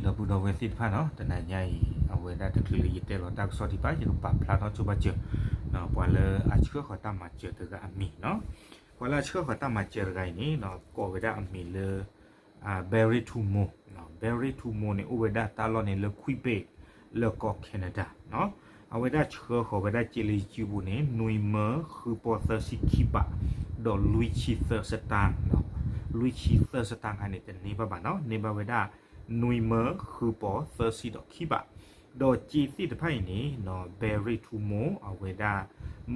ဒီပုၢ်ဒီဝဲၢ်သ့ၣ်တဖၣ်နီၤ, တနၤညါအံၤ အဝဲဒၣ်တချုးလၢယတဲလီၤတၢ်ကစီၣ်ဒံးဘၣ် ယကပာ်ဖျါထီၣ်ဆိဘၣ်စၢၤ ပှၤလၢအဆှၢဃီၤတၢ်မၤစၢၤတဂၤအမံၤနီၤ. ပှၤလၢအဆှၢဃီၤတၢ်မၤစၢၤတဂၤအံၤန့ၣ် ကိးဝဲဒၣ်အမံၤလၢ Barry Tumo, Barry Tumo န့ၣ် အိၣ်ဝဲဒၣ်တၢ်လီၢ်န့ၣ်လၢ Quebec လၢကီၢ် Canada နီၤ. အဝဲဒၣ်ဆှၢဃီၤဝဲဒၣ်စ့လၢယစုပူၤန့ၣ် နွံမၢဃုပီသၢဆံခံဘး ဒီးလွံၢ်ဆံသၢစတၢၢ်, လွံၢ်ဆံသၢစတၢၢ်ခါန့ၣ် တန့ၢ်ဘၣ်ဘၣ်နီၤ, န့ၢ်ဘၣ်ဝဲဒၣ် နွံမၢဃုပီသၢဆံဒီးခံဘး, ဒီးစ့သ့ၣ်တဖၣ်အံၤန့ၣ် Barry Tumo အဝဲဒၣ်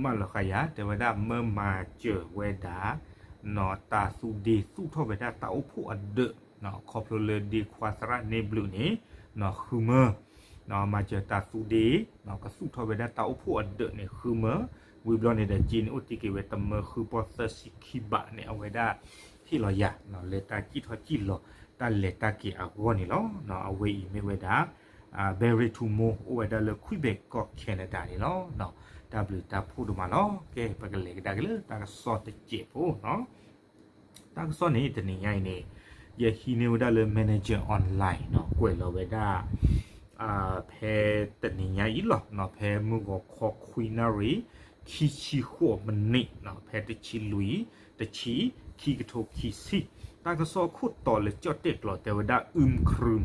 မၢလီၤဃာ်ယၤ တဲဝဲဒၣ်မၢမၤစၢၤဝဲဒၣ် တၢ်သူဒ့သူၣ်ထီၣ်ဝဲဒၣ်တၢ်အိၣ်ဖှိၣ်အဒၢး, ခီဖျိလၢဒ့ခွါသရၣ်န့ၢ်ဘျုးန့ၣ် ဃုမၢ မၤစၢၤတၢ်သူဒ့ ကသူၣ်ထီၣ်ဝဲဒၣ်တၢ်အိၣ်ဖှိၣ်အဒၢးန့ၣ် ဃုမၢ, ဝံၤဘျီန့ၣ်ဒီးစ့န့ၣ်အိၣ်တ့ၢ်က့ၤဝဲတမၢဃုပီသၢဆံခံဘးန့ၣ် အဝဲဒၣ်ဟ့ၣ်လီၤယၤ လၢတၢ်စံၣ်ထီၣ်စံၣ်လီၤတၢ်လဲၤတၢ်က့ၤအဂီၢ်န့ၣ်လီၤ. အဝဲအံၤမ့ၢ်ဝဲဒၣ် Barry Tumo အိၣ်ဝဲဒၣ်လၢ Quebec ကီၢ် Canada န့ၣ်လီၤ. တၢ်ဘျုးတၢ်ဖှိၣ်ဒိၣ်မးလီၤ. ကဲ ပကလဲၤကဒါက့ၤလၢတၢ်ကစီၣ်တစဲးဖိနီၤ. တၢ်ကစီၣ်န့ၣ် တနံၤညါအံၤန့ၣ် ယဟံးန့ၢ်ဝဲဒၣ်လၢ Manager Online နီၤ, ကွဲးလီၤဝဲဒၣ် ဖဲတနံၤညါအံၤလီၤ, ဖဲမုၢ်ဂီၤခီခွံနၣ်ရံၣ် ခံဆံဃိးမံးနံး, ဖဲတဆံလွံၢ် တဆံ ခံကထိခံဆံ, တၢ်ကစီၣ်အခိၣ်တီလၢကၠီၣ်တဲာ်ကျိာ်တဲဝဲဒၣ် อึมครึม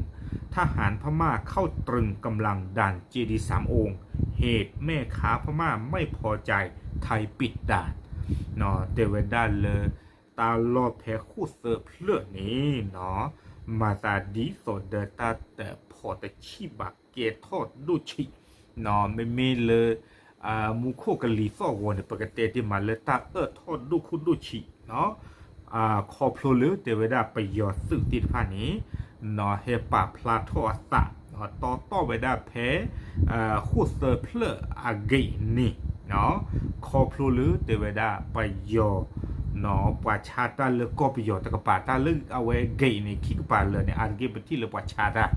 ทหารพม่าเข้าตรึงกำลังด่านเจดีย์สามองค์ เหตุแม่ค้าพม่าไม่พอใจไทยปิดด่าน တဲဝဲဒၣ်လၢ တၢ်လီၢ်ဖဲဃိၣ်သၢဖျၢၣ်န့ၣ်နီၤ, မၤသးဒ်သိးဒီးတၢ်တဖီၣ်တဆံၣ်ဘၣ်ကဲထီၣ်ဒိၣ်ဆံး, မ့မ့ၢ်လၢ မူခိၣ်ကလံၤသီၣ်ဂီၤန့ၣ် ပကတဲတ့ၢ်မးလၢတၢ်အၢၣ်ထီၣ်ဒိၣ်ခိၣ်ဒိၣ်ဆံးနီၤ, ခီဖျိလၢတဲဝဲဒၣ်ပယီၤသုးသ့ၣ်တဖၣ်န့ၣ် ဟဲပာ်ဖျါထီၣ်အသး တီတီၣ်ဝဲဒၣ်ဖဲ ဃိၣ်သၢဖျၢၣ်အဂ့ၢ်န့ၣ် ခီဖျိလၢတဲဝဲဒၣ်ပယီၤ ပှၤဆါတၢ်လၢကီၢ်ပယီၤတကပၤ တၢ်လၢအဝဲဂ့ၢ်န့ၣ် ခံကပၤလၢာ်န့ၣ် အါတက့ၢ်ပထံၣ်လၢပှၤဆါတၢ်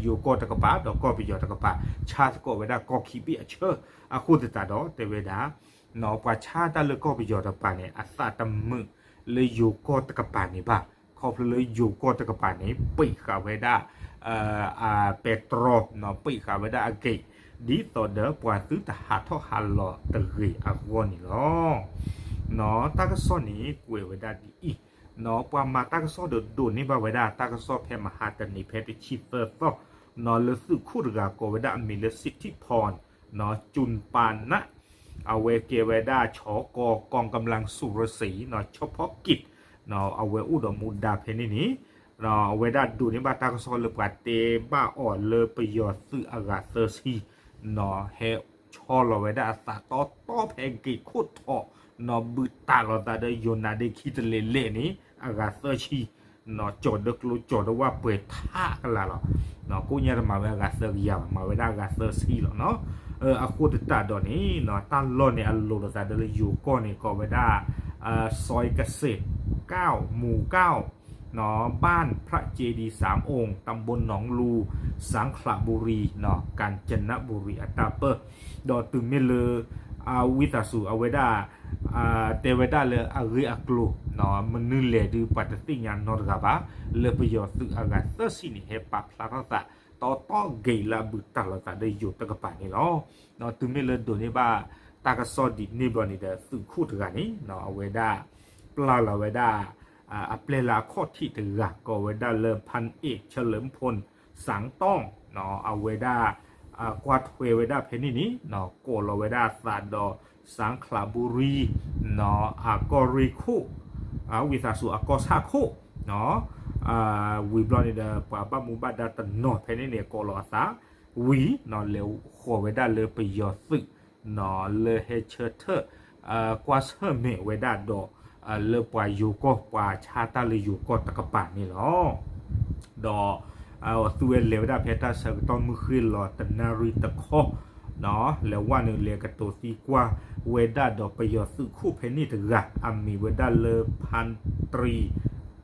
ယိၤကီၢ်တကပၤ ဒီးကီၢ်ပယီၤတကပၤ ဆါသကိးဝဲဒၣ်ကီၢ်ခံဘ့ၣ်အဆၢ အဃိသတးဒီးတဲဝဲဒၣ် ပှၤဆါတၢ်လၢကီၢ်ပယီၤတကပၤန့ၣ် အသးတမုာ်လၢယိၤကီၢ်တကပၤန့ၣ်ဘၣ်, ခီဖျိလၢယိၤကီၢ်တကပၤန့ၣ် ပံးဃာ်ဝဲဒၣ် ပဲတြီ ပံးဃာ်ဝဲဒၣ်အဂ့ၢ် ဒ်သိးဒီးပှၤသုတဟးထီၣ်ဟးလီၤတဂ့ၤအဂီၢ်န့ၣ်လီၤ. တၢ်ကစီၣ်န့ၣ်ကွဲးဝဲဒၣ်ဒ်အံၤ, ပှၤမၤတၢ်ကစီၣ်ဒီးဒိးန့ၢ်ဘၣ်ဝဲဒၣ်တၢ်ကစီၣ်ဖဲမဟါတနံၤဖဲတဆံသၢသီ လၢသုးခိၣ်တဂၤကိးဝဲဒၣ်အမံၤလၢ စံးထံၣ်ဖီၣ် ကၠူၣ်ပာ်နး အဝဲကဲဝဲဒၣ် ชก กองกำลังสุรศรี เฉพาะกิจ အဝဲအိၣ်ဒီးမူဒါဖဲန့ၣ်န့ၣ် အဝဲဒၣ်ဒိးန့ၢ်ဘၣ်တၢ်ကစီၣ်လၢပှၤတဲဘၣ်အီၤလၢပယီၤသုးအဂၤသၢဆံ ဟဲဆီလီၤဝဲဒၣ်အသးတီတီဖဲဂ့ၢ်ခိၣ်ထီၣ် ဘုးတၢ်လီၤသးဒီးယိၤနါဒ့ခံတလဲၤလဲၣ်န့ၣ် အဂၤသၢဆံ ကၠီၤဒၢကျိကၠီၤဒၢဝၣ်ပှဲၤထးကလာ်လီၤ. ကိးညါတမၤဝဲအဂၤသၢကယၤဘၣ် မၤဝဲဒၣ်အဂၤသၢဆံလီၤနီၤ. အဃိသတးဒီးန့ၣ် တၢ်လီၢ်န့ၣ်အလိၤလိာ်သးဒီးလၢယိၤကီၢ်န့ၣ် ကိးဝဲဒၣ် ซอยเกษตรเก้า หมู่เก้า บ้านพระเจดีย์สามองค์ ตำบลหนองลู สังขละบุรี กาญจนบุรี အတၢ်ပၢၢ် ဒီးတုၤမ့ၢ်လၢ ဝံသးစူၤအဝဲဒၣ် တဲဝဲဒၣ်လၢအဂ့ၢ်အကျိၤ မနုၤလဲၣ်ဒုးပှၤတသ့ၣ်ညါနီတဂၤဘၣ် လၢပယီၤသုးအဂၤသၢဆံန့ၣ် ဟဲပာ်ဖျါထီၣ်သး တီတီဂ့ၢ်လၢအဘုးတၢ်လီၤသးဒီးယိၤတကပၤန့ၣ်လီၤ. တုၤမ့ၢ်လၢဒိးန့ၢ်ဘၣ်တၢ်ကစီၣ်ဒ်န့ၣ်ဘျီန့ၣ်ဒီး သုးခိၣ်တဂၤန့ၣ် အဝဲဒၣ် ပျၢ်လီၤဝဲဒၣ် အပျဲၢ်လၢအခီၣ်ထံးတဂၤ ကိးဝဲဒၣ်လၢ พันเอกเฉลิมพลแสงต้อง အဝဲဒၣ် ကွၢ်ထွဲဝဲဒၣ်ဖဲန့ၣ်န့ၣ် ကိးလီၤဝဲဒၣ်အသးဒီး สังขละบุรี အကီၢ်ရ့ၣ်ခိၣ် ဝံသးစူၤအကီၢ်ဆၣ်ခိၣ် ဝံၤဘျီန့ၣ်ဒီး ပှၤဘၣ်မူဘၣ်ဒါတနီၤဖဲန့ၣ်န့ၣ် ကိးလီၤအသး ဝံၤ လဲၤဃီၤဝဲဒၣ်လၢပယီၤသုး လၢဟဲဆၢထၢၣ် ကွၢ်ဆၢၣ်မဲာ်ဝဲဒၣ်ဒီး လၢပှၤယိၤကီၢ် ပှၤဆါတၢ်လၢယိၤကီၢ်တကပၤန့ၣ်လီၤ. ဒီး သုဝဲလဲၤဝဲဒၣ်ဖဲတၢ်ဆၢကတီၢ်မုၢ်ဃ့ၢ်လီၤတနၣ်ရံၣ်တခီ လဲၤဝဲနုာ်လဲၤကတိၤသံကွၢ်ဝဲဒၣ်ဒီးပယီၤသုးခိၣ်ဖဲန့ၣ်တဂၤ အမံၤဝဲဒၣ်လၢ พันตรี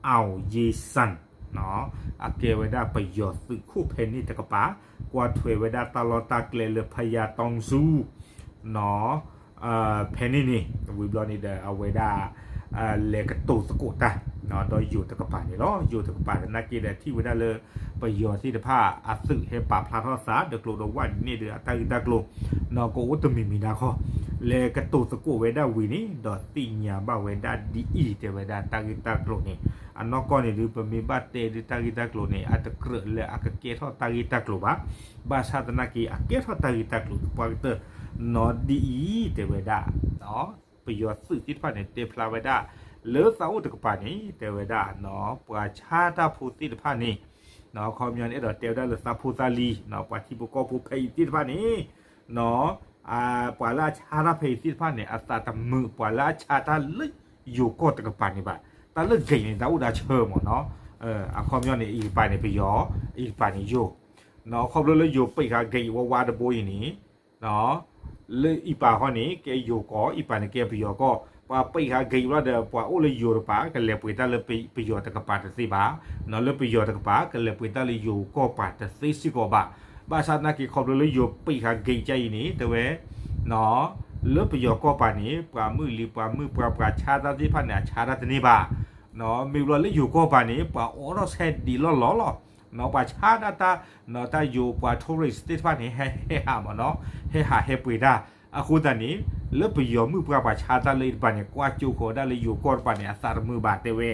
အောင်ရေစံ အကဲဝဲဒၣ်ပယီၤသုးခိၣ်ဖဲန့ၣ်တကပၤ ကွၢ်ထွဲဝဲဒၣ်တၢ်လီၢ်တၢ်ကျဲလၢ พญาตองซู ဖဲန့ၣ်န့ၣ် ဝံၤဘျီန့ၣ်ဒီး အဝဲဒၣ် လဲၤကတိၤသကိးတၢ် ဒီးယိၤတကပၤန့ၣ်လီၤ. ယိၤတကပၤသနာ်က့ဒီးထံၣ်ဝဲဒၣ်လၢ ပယီၤသ့ၣ်တဖၣ်အသုးဟဲပာ်ဖျါထီၣ်သး ဒီးကျိၤဒီးဝဲန့ၣ်ဒီးအတၢ်ဂ့ၢ်တၢ်ကျိၤ နီၢ်ကအိၣ်တမံၤမံၤဒၣ်ခီ လဲၤကတိၤသကိးဝဲဒၣ်ဝံၤန့ၣ် ဒီးသ့ၣ်ညါဘၣ်ဝဲဒၣ်ဒ်အံၤ တဲဝဲဒၣ်တၢ်ဂ့ၢ်တၢ်ကျိၤန့ၣ် အနီၢ်ကီၢ်န့ၣ်ဒုး ပမ့ၢ်ဘၣ်တဲဒုးတၢ်ဂ့ၢ်တၢ်ကျိၤန့ၣ် အတကြၢးလၢအကကဲထီၣ်တၢ်ဂ့ၢ်တၢ်ကျိၤဘၣ်. ဘၣ်ဆၣ်သနာ်က့ အကဲထီၣ်တၢ်ဂ့ၢ်တၢ်ကျိၤသပှၢ်ကတၢၢ် နီၢ်ဒ်အံၤ တဲဝဲဒၣ် ပယီၤသုးသ့ၣ်တဖၣ်န့ၣ် တဲဖျါဝဲဒၣ် လၢသးအိၣ်တကပၤန့ၣ် တဲဝဲဒၣ် ပှၤဆါတၢ်ဖိသ့ၣ်တဖၣ်န့ၣ် ခီပညီန့ၣ် အဲၣ်ဒိးတဲဝဲဒၣ်လၢသးဖိသးလံၤ ပှၤထံဖိကီၢ်ဖိဖဲအံၤသ့ၣ်တဖၣ်န့ၣ် ပှၤလၢအဆါတၢ်ဖဲအံၤသ့ၣ်တဖၣ်န့ၣ် အသးတမုာ်ပှၤလၢအဆါတၢ်လၢယိၤကီၢ်တကပၤန့ၣ်ဘၣ်. တၢ်လၢ gate န့ၣ် တၢ်အိၣ်ဒၣ်ဆၢမ့ၢ်နီၤ. အခီပညီန့ၣ် အံၤတကပၤန့ၣ်ပယီၤ, အံၤတကပၤန့ၣ်ယိၤ. ခီဖျိလၢယိၤပံးဃာ် gate ဝါဝါတဘိအံၤန့ၣ် လၢအံၤပၤဃီန့ၣ် ကဲယိၤကီၢ်, အံၤပၤန့ၣ်ကဲပယီၤကီၢ်. ပှၤပံးဃာ် gate ဘျီဒီး ပှၤအိၣ်လၢယိၤတကပၤ ကလဲၤပှ့ၤတၢ်လၢပယီၤတကပၤတသ့ဘၣ်. လၢပယီၤတကပၤ ကလဲၤပှ့ၤတၢ်လၢယိၤကီၢ်ပၤတသ့စ့ၢ်ကီးဘၣ်. ဘၣ်ဆၣ်သနာ်က့ ခီဖျိလၢယိၤပံးဃာ် gate ကါအံၤန့ၣ် တဲဝဲ လၢပယီၤကီၢ်ပၤန့ၣ် ပှၤမုၢ်လံၤ ပှၤမုၢ်ပှၤ ပှၤဆါတၢ်သ့ၣ်တဖၣ်န့ၣ် အဆါတၢ်တန့ၢ်ဘၣ်. မ့ၢ်ဘျီလၢယိၤကီၢ်ပၤန့ၣ် ပှၤအိးထီၣ်ဆဲးဒံးလီၢ်လီၢ်လီၤ. ပှၤဆါတၢ်တၢ် တၢ်ယိၤပှၤ tourist သ့ၣ်တဖၣ်န့ၣ် ဟဲဟးမ့ၢ်နီၤ, ဟဲဟးဟဲပှ့ၤတၢ်. အဃိသတးန့ၣ် လၢပယီၤမုၢ်ပှၤ ပှၤဆါတၢ်လၢအံၤတကပၤန့ၣ် ကွၢ်ကၠိဃီၤဝဲဒၣ်လၢယိၤကီၢ်တကပၤန့ၣ် အသးတမုာ်ဘၣ် တဲဝဲ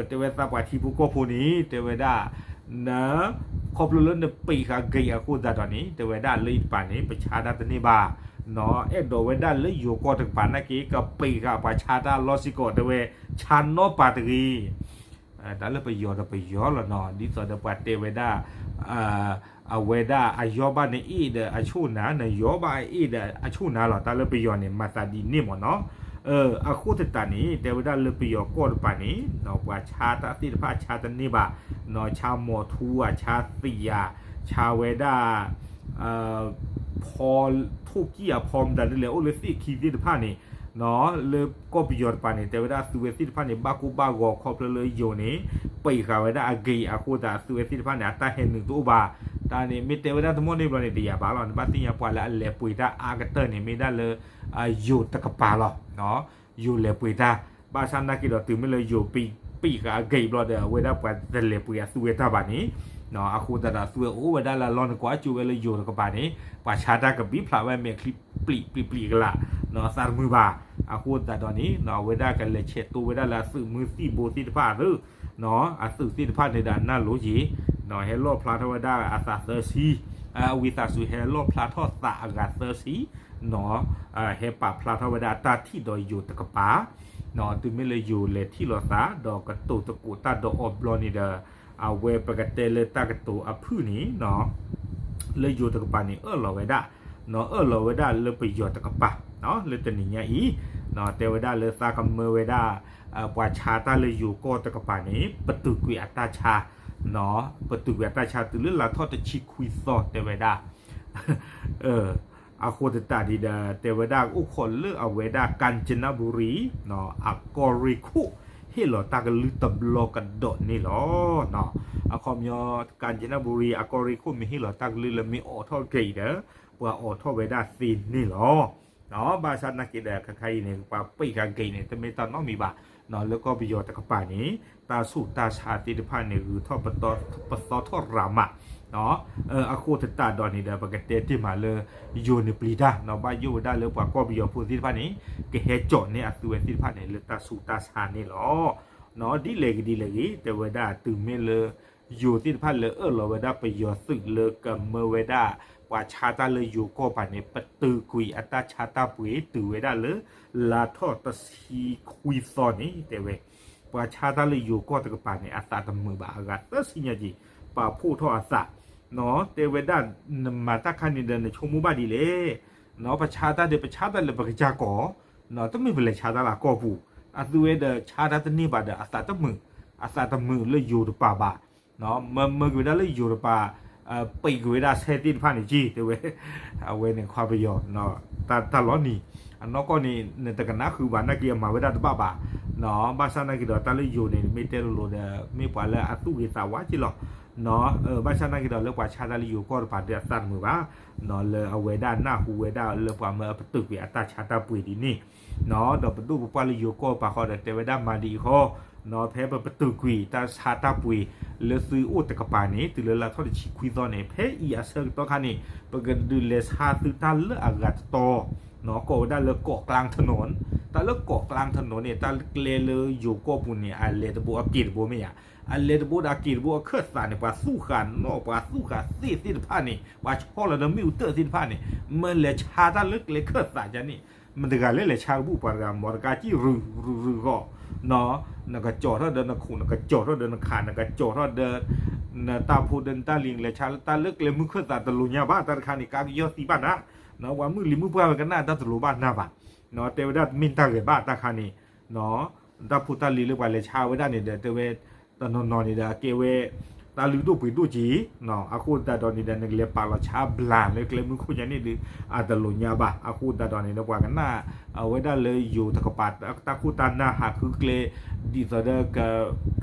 တဲဝဲသးပှၤထံဖိကီၢ်ဖိန့ၣ် တဲဝဲဒၣ် န ခီဖျိလၢနပံးဃာ် gate အဃိသတးဒီးန့ၣ် တဲဝဲဒၣ်လၢအံၤတကပၤန့ၣ် ပဆါတၢ်တန့ၢ်ဘၣ်. အဲၣ်ဒိးဝဲဒၣ်လၢယိၤကီၢ်တကပၤနာ်က့ ကပံးဃာ်ပှၤဆါတၢ်လီၤစ့ၢ်ကီး တဲဝဲ ဆါနီၣ်ပၤတဂ့ၤ. တၢ်လၢပယီၤဒီးပယီၤလီၤနီၤ, ဒ်သိးဒီးပှၤတဲဝဲဒၣ် အဝဲဒၣ်အယီၢ်ဘၣ်နအ့ၣ်ဒီးအဆိၣ်နၤ, နယီၢ်ဘၣ်အအ့ၣ်ဒီးအဆိၣ်နၤလီၤ. တၢ်လၢပယီၤန့ၣ် မၤသးဒ်န့ၣ်မ့ၢ်နီၤ. အဃိသတးန့ၣ် တဲဝဲဒၣ်လၢပယီၤကီၢ်တကပၤန့ၣ် ပှၤဆါတၢ်သ့ၣ်တဖၣ်ဆါတန့ၢ်ဘၣ်, ဆါမိၤထူဧါ, ဆါသံးဧါ, ဆါဝဲဒၣ် ဖီ ထိၣ်ကံၢ်အဖီမတၤဒ်လဲၣ် အိၣ်လၢသ့ၣ်ခံသ့ၣ်တဖၣ်န့ၣ် လၢကီၢ်ပယီၤတကပၤန့ၣ် တဲဝဲဒၣ်အသုးဝဲသ့ၣ်တဖၣ်န့ၣ် ဘၣ်ကိၢ်ဘၣ်ဂီၤခီဖျိလၢယိၤန့ၣ် ပံးဃာ်ဝဲဒၣ်အ gate အဃိသတး အသုးဝဲသ့ၣ်တဖၣ်န့ၣ် အတၢ်ဟဲနုာ်တအိၣ်ဘၣ်. တၢ်န့ၣ် မ့ၢ်တဲဝဲဒၣ်တမီၢ်န့ၣ်ဘျီန့ၣ် တယာ်ဘၣ်လီၤ. နဘၣ်သ့ၣ်ညါပှၤလၢအလဲၤပှ့ၤတၢ်အါကတၢၢ်န့ၣ် မ့ၢ်ဒၣ်လၢ ယိၤတကပၤလီၤ. ယိၤလဲၤပှ့ၤတၢ်, ဘၣ်ဆၣ်သနာ်က့ဒီး တုၤမ့ၢ်လၢယိၤပံးဃာ်အ gate ဘျီဒီး အဝဲဒၣ်ပှၤတလဲၤပှ့ၤအသုးဝဲတၢ်ဘၣ်န့ၣ် အဃိသတးဒီး အသုးဝဲအိၣ်ဝဲဒၣ်လၢအလီၢ်န့ၣ် ကွၢ်ကၠိဝဲလၢယိၤတကပၤန့ၣ် ပှၤဆါတၢ်ကဘံဖျးဝဲမဲာ်ချံပျံးပျံးကလး သးတမုာ်ဘၣ်. အဃိသတးဒီးန့ၣ် အဝဲဒၣ်ကလဲၤဆဲးတိဝဲဒၣ်လၢအသုးမုၢ်သံၣ်ဘိသ့ၣ်တဖၣ်အသုး အသုးသ့ၣ်တဖၣ်န့ၣ်ဒီးအနၢ်လိၤက့ၤ ဟဲလီၣ်ဖျါထီၣ်ဝဲဒၣ်အသးသၢဆံ, အဝံသးစူၤဟဲလီၣ်ဖျါထီၣ်သးအဂၤသၢဆံ ဟဲပာ်ဖျါထီၣ်ဝဲဒၣ်အတၢ်ထံၣ်ဒီးယိၤတကပၤ, တုၤမ့ၢ်လၢယိၤလဲၤထံၣ်လိာ်သး ဒီးကတိၤသကိးတၢ်ဒီးအီၤဘျီန့ၣ်ဒီး အဝဲပကတဲလၢတၢ်ကတိၤအဖုၣ်န့ၣ် လၢယိၤတကပၤန့ၣ် အၢၣ်လီၤဝဲဒၣ်, အၢၣ်လီၤဝဲဒၣ်လၢပယီၤတကပၤ လၢတနံၤညါအံၤ တဲဝဲဒၣ်လၢသးကမၢဝဲဒၣ် ပှၤဆါတၢ်လၢယိၤကီၢ်တကပၤန့ၣ် ပတုာ်ကွံာ်အတၢ်ဆါ, ပတုာ်ကွံာ်အတၢ်ဆါတုၤလၢလါထီၣ်တဆံခွံသီ တဲဝဲဒၣ် အဃိသတးန့ၣ်ဒီး တဲဝဲဒၣ်အိၣ်ခိးလၢအဝဲဒၣ် ကၣ်ကၠနဘူရံ အကီၢ်ရ့ၣ်ခိၣ် ဟ့ၣ်လီၤတၢ်ကလုၢ်တဘျီကဒီးန့ၣ်လီၤ. အခီပညီ ကၣ်ကၠနဘူရံ အကီၢ်ရ့ၣ်ခိၣ် မ့ၢ်ဟ့ၣ်လီၤတၢ်ကလုၢ်လၢမ့ၢ်အိးထီၣ် gate ဒီး ပှၤအိးထီၣ်ဝဲဒၣ်သ့န့ၣ်လီၤ. ဘၣ်ဆၣ်သနာ်က့ဒီး ခဲခါအံၤန့ၣ် ပှၤပံးဃာ် gate န့ၣ် တမ့ၢ်တၢ်နီတမံၤဘၣ်, လၢကီၢ်ပယီၤတကပၤန့ၣ် တၢ်ဆူးတၢ်ဆါသ့ၣ်တဖၣ်န့ၣ် ဂုၤထီၣ်ပသီထီၣ်ရၤမး အဃိသတးဒီးန့ၣ်ဒီး ပကတဲတ့ၢ်မးလၢ ယိၤန့ၣ်ပျံၤတၢ် ဘၣ်ယိၣ်ဝဲဒၣ်လၢပှၤကီၢ်ပယီၤဖိသ့ၣ်တဖၣ်န့ၣ် ကဟဲကၠီးန့ၢ်အသုးဝဲသ့ၣ်တဖၣ်န့ၣ် လၢတၢ်ဆူးတၢ်ဆါန့ၣ်လီၤ. ဒ်လဲၣ်ဂ့ၤဒ်လဲၣ်ဂ့ၤ တဲဝဲဒၣ်တုၤမ့ၢ်လၢ ယိၤသ့ၣ်တဖၣ်လဲၤအၢၣ်လီၤဝဲဒၣ်ပယီၤသုးလၢကမၢဝဲဒၣ် ပှၤဆါတၢ်လၢယိၤကီၢ်ပၤန့ၣ် ပတုာ်ကွံာ်အတၢ်ဆါတၢ်ပှ့ၤတုၤဝဲဒၣ်လၢ လါထီၣ်တဆံခွံသီန့ၣ် တဲဝဲ ပှၤဆါတၢ်လၢယိၤကီၢ်တကပၤန့ၣ် အသးတမုာ်ဘၣ် အဂၤသၢဆံညါက့ၤ ပာ်ဖှိၣ်ထီၣ်အသး တဲဝဲဒၣ် နမၤတၢ်ခါန့ၣ်ဒီး နဆိကမိၣ်ဘၣ်ဒ်လဲၣ်, ပဆါတၢ်ဒီး ပဆါတၢ်လၢပကစၢ်ကီၢ်, တမ့ၢ်ပလဲၤဆါတၢ်လၢအကီၢ်ပူၤ, အသုဝဲဒီးဆါတၢ်တန့ၢ်ဘၣ်ဒီး အသးတမုာ်, အသးတမုာ်လၢယိၤတပၤဘၣ်, မၢမၢက့ၤဝဲဒၣ်လၢယိၤတပၤ ပံးက့ၤဝဲဒၣ်ဆဲသ့ၣ်တဖၣ်န့ၣ်က့ၤ တဲဝဲ, အဝဲန့ၣ်ခွါပယီၤ တၢ်လီၤနံၤ အနီၢ်ကီၢ်န့ၣ် နတကနၣ်ဃုာ်ဘၣ်နာ်က့ အမၤဝဲဒၣ်တဘၣ်ဘၣ်, ဘၣ်ဆၣ်နာ်က့ဒီး တၢ်လၢယိၤန့ၣ် မ့ၢ်တဲလိၤလိၤဒီး မ့ၢ်ပှၤလၢအသူၣ်ဂ့ၤသးဝါက့ၤလီၤ, ဘၣ်ဆၣ်သနာ်က့ဒီး လၢပှၤဆါတၢ်လၢယိၤကီၢ်တပၤဒီးအသးတမုာ်ဘၣ်, လၢအဝဲဒၣ်နၢ်ဟူဝဲဒၣ်လၢပှၤမၢအပတုာ်ကွံာ်အတၢ်ဆါတၢ်ပှ့ၤဒ်န့ၣ်, ဒီးပဒိၣ်ပပှၢ်လၢယိၤကီၢ်ပၤဃီဒီးတဲဝဲဒၣ်မၤဒ်အံၤဃီ, ဖဲပပတုာ်ကွံာ်တၢ်ဆါတၢ်ပှ့ၤလၢသုအိၣ်တကပၤန့ၣ် တုၤလၢလါထီၣ်တဆံခွံသီန့ၣ် ဖဲအံၤအဆၢကတီၢ်ခါန့ၣ် ပကဒုးလဲၤဆါသုတၢ်လၢအဂၤတတီၤ ကိးဝဲဒၣ်လၢ เกาะกลางถนน, တၢ်လၢ เกาะกลางถนน န့ၣ် တၢ်ကျဲလၢယိၤကီၢ်ပူၤန့ၣ် အလဲၤတဘိအက့ၤတဘိမ့ၢ်ဧါ, အလဲၤတဘိဒီးအက့ၤတဘိအခၢၣ်သးန့ၣ် ပှၤသူၣ်ဃာ်နီၣ် ပှၤသူၣ်ဃာ်သ့ၣ်သ့ၣ်တဖၣ်န့ၣ် ပှၤဆီလီၤဒီးမ့ၣ်အူတၢၣ်သ့ၣ်တဖၣ်န့ၣ် မၢလဲၤဆါတၢ်လၢကျဲခၢၣ်သးကန့ၣ်, မတဂၤလၢလဲၤဆါတဘူၣ် ပှၤတဂၤ မီတကါစံၣ်ရုရုရုဂီၢ် နကကၠီၤထီၣ်ဒီးနခိၣ် နကကၠီၤထီၣ်ဒီးနခး နကကၠီၤထီၣ်ဒီး နတၢ်ဖိဒီးနတၢ်လံၤ နလဲၤဆါလၢတၢ်လၢကျဲမုၢ်ခၢၣ်သးတလိၤညါဘၣ် တၢ်တခါန့ၣ် ကါကယီၢ်သံဘၣ်နၤ, ပှၤမုၢ်လံၤမုၢ်ပှၢ်ဝဲကနၣ်တၢ်တလိၤဘၣ်နၤဘၣ်, တဲဝဲဒၣ်တမ့ၢ်တၢ်ဂဲၤဘၣ်တၢ်ခါန့ၣ်, တၢ်ဖိတၢ်လံၤလၢပှၤလဲၤဆါဝဲဒၣ်န့ၣ်ဒီး တဲဝဲ တနီၤနီၤန့ၣ်ဒီးအကဲဝဲ တၢ်လုၢ်ဒိၣ်ပှ့ၤဒိၣ်က့ၤ, အဃိသတးဒီးန့ၣ်ဒီး နကလဲၤပာ်လီၤဆါဘျးလၢကျဲမုၢ်ခိၣ်ညါန့ၣ်ဒီး အတလိၤညါဘၣ်. အဃိသတးဒီးန့ၣ်ဒီး ပှၤကနၣ် အဝဲဒၣ်လၢယိၤတကပၤ တၢ်ခိၣ်တၢ်နၢ်ဟးဃုကျဲ ဒ်သိးဒီး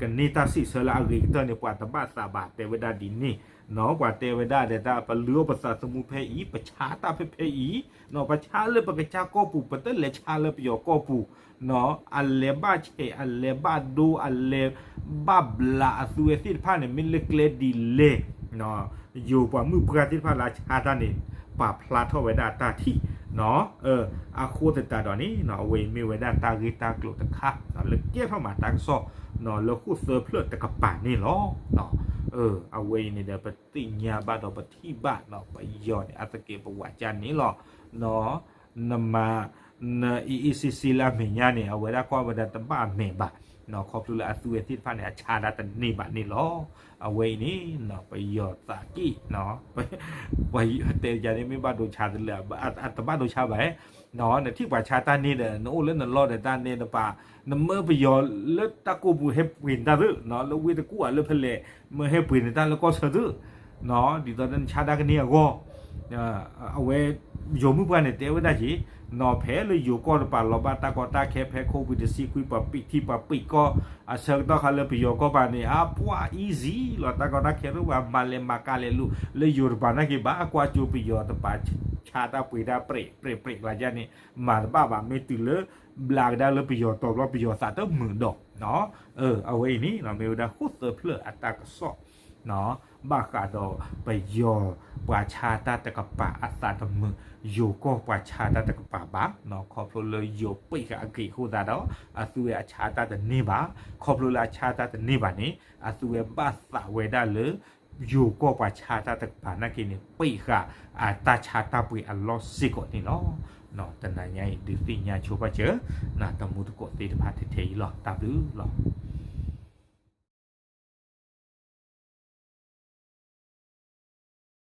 ကန့ၢ်တၢ်စံးဆၢလၢအဂ့ၤကတၢၢ်န့ၣ် ပှၤတဘၣ်သးဘၣ် တဲဝဲဒၣ်ဒ်န့ၣ်, ပှၤတဲဝဲဒၣ်ဒီးတၢ်ပလုၢ်အီၣ်ပသးသမူဖဲအံၤ ပဆါတၢ်ဖဲဖဲအံၤ, ပဆါလၢပကစၢ်ကီၢ်ပူၤ ပတလဲၤဆါလၢပယီၤကီၢ်ပူၤ, အလဲၤဘၣ်ဆဲး အလဲၤဘၣ်ဒိ အလဲၤဘၣ်ဘျးအသုဝဲသ့ၣ်တဖၣ်န့ၣ် မ့ၢ်လၢကျဲဒ်လဲၣ် ယိၤပှၤမုၢ်ပှၢ်သ့ၣ်တဖၣ်လၢအဆါတၢ်န့ၣ် ပာ်ဖျါထီၣ်ဝဲဒၣ်တၢ်ထံၣ်, အဃိသတးဒီးန့ၣ် အဝဲအံၤမ့ၢ်ဝဲဒၣ်တၢ်ဂ့ၢ်တၢ်ကျိၤတခါ လၢကဲထီၣ်မၤတၢ်ကစီၣ် လၢဃိၣ်သၢဖျၢၣ်တကပၤန့ၣ်လီၤ. အဝဲအံၤန့ၣ်ဒီး ပသ့ၣ်ညါဘၣ်ဒီးပထံၣ်ဘၣ် ပယီၤန့ၣ် အသကဲးပဝးကၢ်န့ၣ်လီၤ. နမၤ နအ့ၣ်အ့ၣ်စ့စ့လၢအမဲာ်ညါန့ၣ် အဝဲဒၣ်ကွၢ်ဝဲဒၣ်တဘၣ်အမဲာ်ဘၣ်, ခီဖျိလၢအသုဝဲသ့ၣ်တဖၣ်န့ၣ် အဆါတၢ်တန့ၢ်ဘၣ်န့ၣ်လီၤ. အဝဲအံၤန့ၣ် ပယီၤသးက့ၣ် ပှၤတဲယၤန့ၣ် မ့ၢ်ဘၣ်ဒိဆါတလၢ အတဘၣ်ဒိဆါဘၣ်, နထံၣ်ပှၤဆါတၢ်န့ၢ်ဒီး နအိၣ်လၢနလီၢ်ဒီးတၢ်န့ၢ်တပၤ နမၢပယီၤလၢတၢ်ကိၢ်ပူၤဟဲပှ့ၤန့ၢ်တၢ်သု, လၢဝ့ၢ်တကူၣ်ဧါလၢဖဲလဲၣ် မၢဟဲပှ့ၤန့ၢ်တၢ်လၢကီၢ်ဆၢသု, ဒ်သိးဒီးနဆါတၢ်ကန့ၢ်အဂီၢ် အဝဲ ယိၤမုၢ်ပှၢ်န့ၣ် တဲဝဲဒၣ်က့ၤ နီၤဖဲလၢယိၤကီၢ်တပၤလီၤဘၣ်တၢ်ကီတၢ်ခဲဖဲ COVID တဆံခွံ ပှၤပံးထံပှၤပံးကီၢ် အဆၢကတီၢ်ခါလၢပယီၤကီၢ်ပၤန့ၣ် အပှၤ easy လီၤ တၢ်ကီတၢ်ခဲတအိၣ်ဘၣ် မၤလဲၤမၤကၤလဲၤလူၤ လၢယိၤတပၤနာ်က့ဘၣ် ကွၢ်ကၠိပယီၤတပၤ ဆါတၢ်ပှ့ၤတၢ်ပြဲးပြဲးပြဲးလီၤယါန့ၣ် မၤတဘၣ်ဘၣ် မ့ၢ်တုၤလၢ ဘျးကဒါလၢပယီၤတီၤဘျီ ပယီၤသးတမုာ်ဒီး အဝဲအံၤန့ၣ် မ့ၢ်ဝဲဒၣ်ဃိၣ်သၢဖျၢၣ်အတၢ်ကစီၣ် ဘၣ်ဃးဒီးပယီၤ ပှၤဆါတၢ်တကပၤအသးတမုာ် ယိၤကီၢ်ပှၤဆါတၢ်တကပၤဘၣ်, ခီဖျိလၢယိၤပံးဃာ်အဂ့ၢ်အဃိသတးဒီး အသုဝဲအဆါတၢ်တန့ၢ်ဘၣ်, ခီဖျိလၢအဆါတၢ်တန့ၢ်ဘၣ်န့ၣ် အသုဝဲဘၣ်သးဝဲဒၣ်လၢ ယိၤကီၢ်ပှၤဆါတၢ်တကပၤနာ်က့န့ၣ် ပံးဃာ်အတၢ်ဆါတၢ်ပှ့ၤအလီၢ်စ့ၢ်ကီးန့ၣ်လီၤ. တနၤညါအံၤ ဒုးသ့ၣ်ညါဆိပာ်စၢၤ နတမူတကိးသ့ၣ်တဖၣ်ထဲထဲအံၤလီၤ. တၢ်ဘျုးလီၤ.